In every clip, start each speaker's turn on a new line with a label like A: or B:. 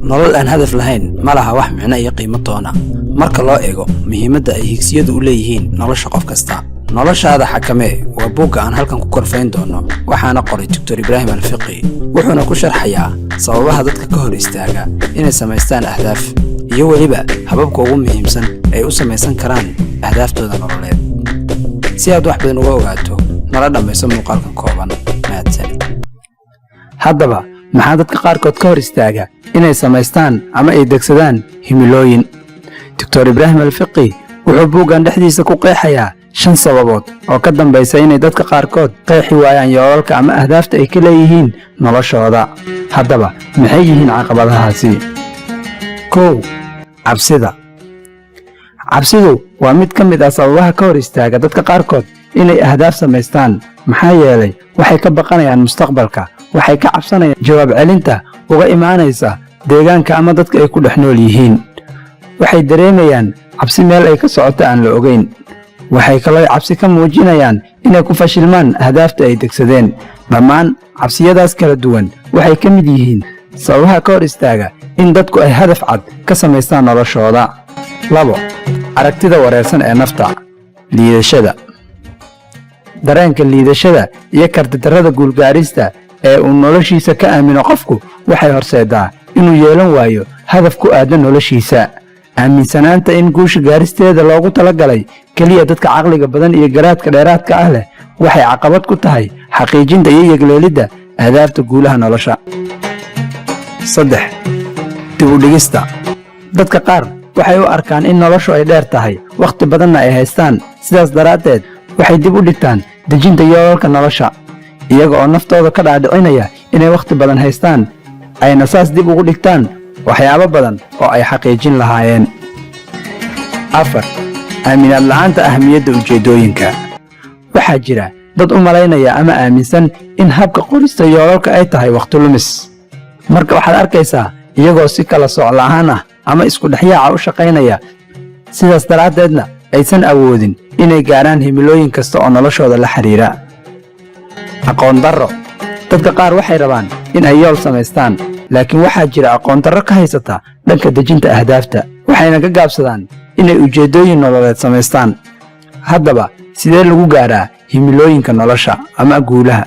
A: Nolol aan hadaf lahayn ma laha wax micno iyo qiimo toona marka loo eego muhiimadda ay higsiyadu u leeyihiin nolosha qof kasta. Noloshaada Xakamee waa buugga aan halkan ku korfayn doono, waxaana qoray Doctor Ibraahim Alfiqi, wuxuuna ku sharxayaa sababaha dadka ka hor istaaga inay samaystaan ahdaaf iyo weliba hababka ugu muhiimsan ay u samaysan karaan ahdaaftooda nololeed. Si aad wax badan uga ogaato, nala dhammayso muuqaalkan kooban. Mahadsanid. Haddaba, maxaa dadka qaarkood ka hor istaaga inay samaystaan ama ay degsadaan himilooyin? Doctor Ibraahim Alfiqi wuxuu buuggan dhexdiisa ku qeexayaa shan sababood oo ka dambaysa inay dadka qaarkood qeexi waayaan yoolalka ama ahdaafta ay ka leeyihiin noloshooda. Haddaba, maxay yihiin caqabadahaasi? 1, cabsida. Cabsidu waa mid ka mid ah sababaha ka hor istaaga dadka qaarkood inay ahdaaf samaystaan, maxaa yeelay waxay ka baqanayaan mustaqbalka, waxay ka cabsanayaan jawaab celinta uga imaanaysa deegaanka ama dadka ay ku dhex nool yihiin. Waxay dareemayaan cabsi meel ay ka socoto aan la ogayn. Waxay kaloo cabsi ka muujinayaan inay ku fashilmaan ahdaafta ay degsadeen. Dhammaan cabsiyadaas kala duwan waxay ka mid yihiin sababaha ka hor istaaga in dadku ay hadaf cad ka samaystaan noloshooda. 2, aragtida wareersan ee nafta. Liidashada, dareenka liidashada iyo kartidarrada guulgaarista ee uu noloshiisa ka aamino qofku waxay horseedaa inuu yeelan waayo hadaf ku aadan noloshiisa. Aaminsanaanta in guusha gaaristeeda loogu talagalay keliya dadka caqliga badan iyo garaadka dheeraadka ah leh waxay caqabad ku tahay xaqiijinta iyo yegleelidda ahdaafta guulaha nolosha. 3, dib u dhigista. Dadka qaar waxay u arkaan in noloshu ay dheer tahay, wakhti badanna ay haystaan. Sidaas daraaddeed waxay dib u dhigtaan dejinta yoolalka nolosha, iyaga oo naftooda ka dhaadhicinaya inay wakhti badan haystaan, ayna saas dib ugu dhigtaan waxyaabo badan oo ay xaqiijin lahaayeen. 4, aaminaad la'aanta ahmiyadda ujeeddooyinka. Waxaa jira dad u malaynaya ama aaminsan in habka qorista yoolalka ay tahay wakhti lumis. Marka waxaad arkaysaa iyagoo si kala sooc la'aan ah ama isku dhexyaaca u shaqaynaya, sidaas daraaddeedna aysan awoodin inay gaarhaan himilooyin kasta oo noloshooda la xidhiira. Aqoon darro. Dadka qaar waxay rabaan in ay yool samaystaan, laakiin waxaa jira aqoon darro ka haysata dhanka dejinta ahdaafta, waxayna ka gaabsadaan inay ujeeddooyin nololeed samaystaan. Haddaba, sidee lagu gaaraa himilooyinka nolosha ama guulaha?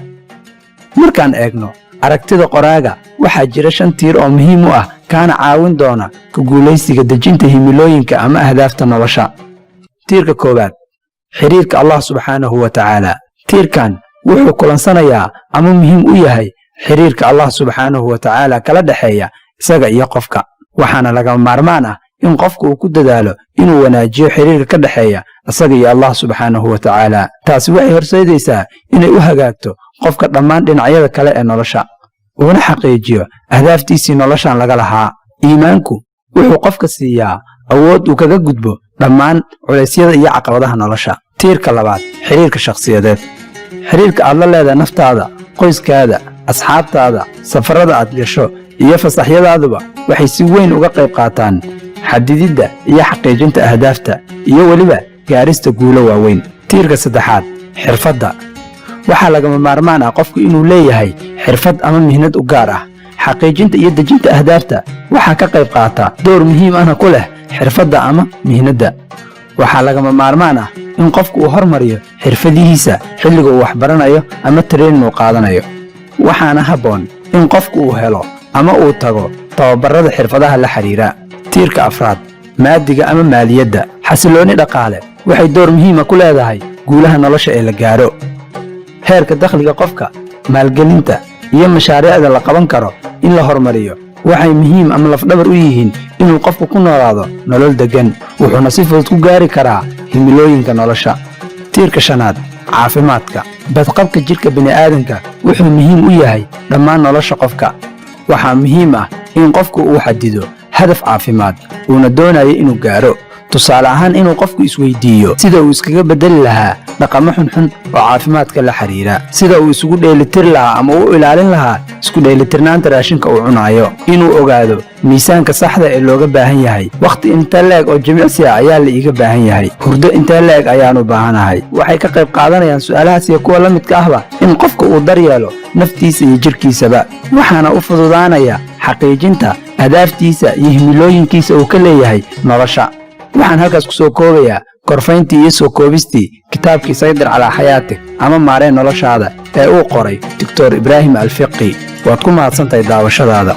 A: Markaan eegno aragtida qoraaga, waxaa jira shan tiir oo muhiim u ah kaana caawin doona ka guulaysiga dejinta himilooyinka ama ahdaafta nolosha. Tiirka koowaad, xiriirka Allah subxaanahu wa tacaala. Tiirkan wuxuu kulansanayaa ama muhiim u yahay xiriirka Allah subxaanahu wa tacaala kala dhexeeya isaga iyo qofka, waxaana lagama maarmaan ah in qofku uu ku dadaalo inuu wanaajiyo xiriirka ka dhexeeya isaga iyo Allah subxaanahu wa tacaala. Taasi waxay horseedaysaa inay u hagaagto qofka dhammaan dhinacyada kale ee nolosha, uuna xaqiijiyo ahdaaftiisii noloshan laga lahaa. Iimaanku wuxuu qofka siiyaa awood uu kaga gudbo dhammaan culaysyada iyo caqabadaha nolosha. Tiirka labaad, xiriirka shakhsiyadeed. Xiriirka aad la leedahay naftaada, qoyskaada, asxaabtaada, safarrada aad gasho iyo fasaxyadaaduba waxay si weyn uga qayb qaataan xadididda iyo xaqiijinta ahdaafta iyo weliba gaarista guulo waaweyn. Tiirka saddexaad, xirfadda. Waxaa lagama maarmaan ah qofku inuu leeyahay xirfad ama mihnad u gaar ah. Xaqiijinta iyo dejinta ahdaafta waxaa ka qayb qaata, door muhiim ahna ku leh, xirfadda ama mihnadda. Waxaa lagama maarmaan ah in qofku uu hormariyo xirfadihiisa xilliga uu waxbaranayo ama training uu qaadanayo, waxaana habboon in qofku uu helo ama uu tago tababarrada xirfadaha la xidhiira. Tiirka afraad, maadiga ama maaliyadda. Xasilloonni dhaqaale waxay door muhiima ku leedahay guulaha nolosha ee la gaaro. Heerka dakhliga qofka, maalgelinta iyo mashaariicda la qaban karo in la horumariyo waxay muhiim ama lafdhabar u yihiin inuu qofku ku noolaado nolol deggan, wuxuuna si fudud ku gaari karaa himilooyinka nolosha. Tiirka shanaad, caafimaadka. Badqabka jidhka bini'aadanka wuxuu muhiim u yahay dhammaan nolosha qofka. Waxaa muhiim ah in qofku uu xadido hadaf caafimaad uuna doonayo inuu gaaro. Tusaale ahaan, inuu qofku isweydiiyo sida uu iskaga beddeli lahaa dhaqamo xunxun oo caafimaadka la xidhiira, sida uu isugu dheelitiri lahaa ama u ilaalin lahaa isku dheelitirnaanta raashinka uu cunaayo, inuu ogaado miisaanka saxda ee looga baahan yahay, wakhti intee le'eg oo jimicsi ah ayaa la iiga baahan yahay, hurdo intee le'eg ayaanu baahanahay. Waxay ka qayb qaadanayaan su'aalahaas iyo kuwa la midka ahba in qofka uu daryeelo naftiisa iyo jidhkiisaba, waxaana u fududaanaya xaqiijinta Ahdaaftiisa iyo himilooyinkiisa uu ka leeyahay nolosha. Waxaan halkaas ku soo koobayaa korfayntii iyo soo koobistii kitaabkii Saydir Calaa Xayaatik ama Maaree Noloshaada ee uu qoray Doctor Ibraahim Alfiqi. Waad ku mahadsantahay daawashadaada.